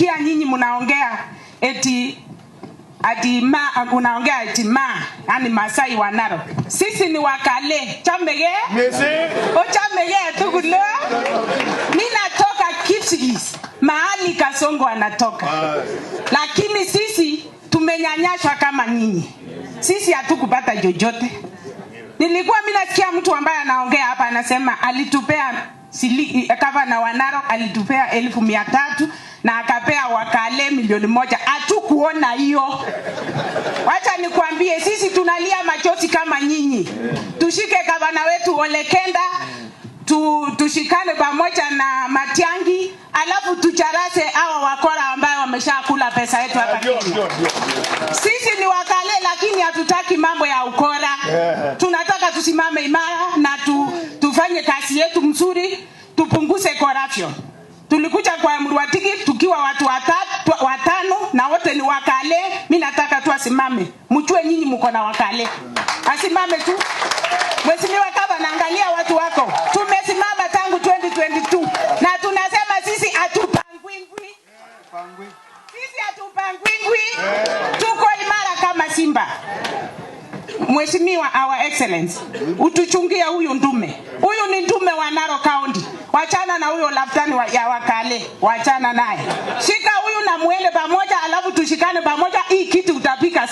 Kia nyinyi mnaongea eti ati ma unaongea eti ma, yani Masai wa Narok. Sisi ni Wakale. Chamege? Ochamege tugulo. Mimi natoka Kipsigis, mahali Kasongo anatoka. Lakini sisi tumenyanyaswa kama nyinyi. Sisi hatukupata chochote. Nilikuwa mimi nasikia mtu ambaye anaongea hapa anasema alitupea gavana wa Narok alitupea 300,000 na akapea Wakale 1 milioni. Hatukuona hiyo. Wacha nikwambie, sisi tunalia machozi kama nyinyi. Tushike gavana wetu Ole Kenta, tushikane pamoja na Matiang'i, alafu tucharase hawa wakora ambayo wameshakula pesa yetu hapa Kenya. Sisi ni Wakale, lakini hatutaki mambo ya ukora. Tunataka tusimame imara na tufanye kazi yetu mzuri, tupunguze corruption. Tulikuja kwa Emurua Dikirr tukiwa watu watatu, watano na wote ni Wakale. Mi nataka tu asimame, mjue nyinyi mko na Wakale, asimame tu. Mheshimiwa Gavana, angalia watu wako. Tumesimama tangu 2022 na tunasema sisi hatupangwingwi, sisi hatupangwingwi, tuko imara kama simba. Mheshimiwa, Our Excellence, utuchungie huyu ndume. Huyu ni ndume wa Narok County. Wachana na huyo laftani ya Wakale, wachana naye. Shika huyu na muende pamoja, alafu tushikane pamoja. Hii kitu utapika.